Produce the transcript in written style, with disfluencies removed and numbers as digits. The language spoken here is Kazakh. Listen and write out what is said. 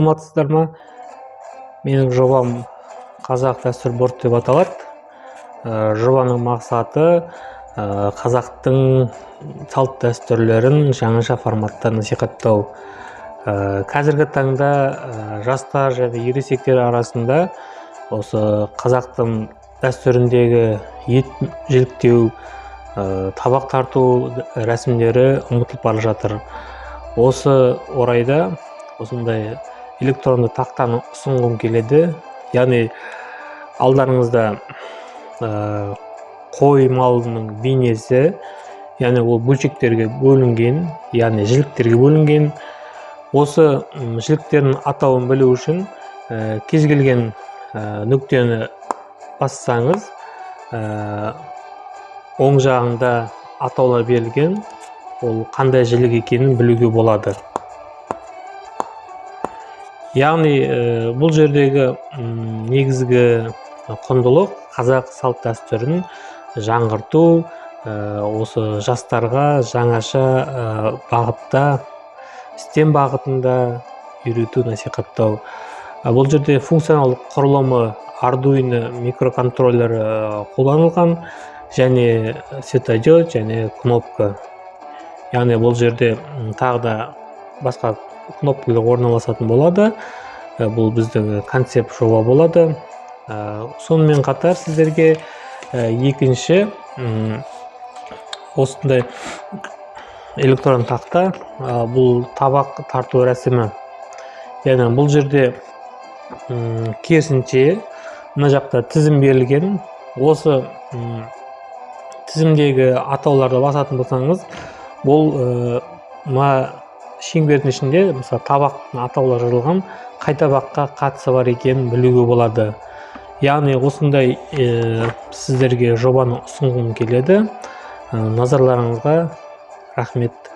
Саламатсыздар ма? Менің жобам «Қазақ дәстүр борт» деп аталады. Жобаның мақсаты қазақтың салт дәстүрлерін жаңаша форматта насихаттау. Қазіргі таңда жастар және ересектер арасында осы қазақтың дәстүріндегі ет жіліктеу, табақ тарту рәсімдері ұмытылып бара жатыр. Осы орайда осындай электронды тақтаны ұсынғым келеді. Яғни алдарыңызда қой малының бейнесі, яғни ол бөлшектерге бөлінген, яғни жіліктерге бөлінген. Осы жіліктердің атауын білу үшін кез келген нүктені бассаңыз, оң жағында атаулар берілген, ол қандай жілік екенін білуге болады. Яғни бұл жердегі негізгі құндылық — қазақ салт дәстүрін жаңғырту, осы жастарға жаңаша бағытта, STEM бағытында үйрету, насихаттау. Бұл жерде функционалдық құрылымы Arduino микроконтроллері қолданылған және светодиод және кнопка. Яғни бұл жерде тағы да басқа кнопкалар орналасатын болады. Бұл біздің концепт жоба болады. Сонымен қатар сіздерге екінші осындай электрон тақта, бұл табақ тарту рәсімі. Яғни бұл жерде керісінше мына жақта тізім берілген. Осы тізімдегі атауларды басатын болсаңыз, бұл мына шеңбердің ішінде, мысалы, табақтың атаулары жазылған, қай табаққа қатысы бар екенін білуге болады. Яғни осындай сіздерге жобаны ұсынғым келеді. Назарларыңызға рахмет.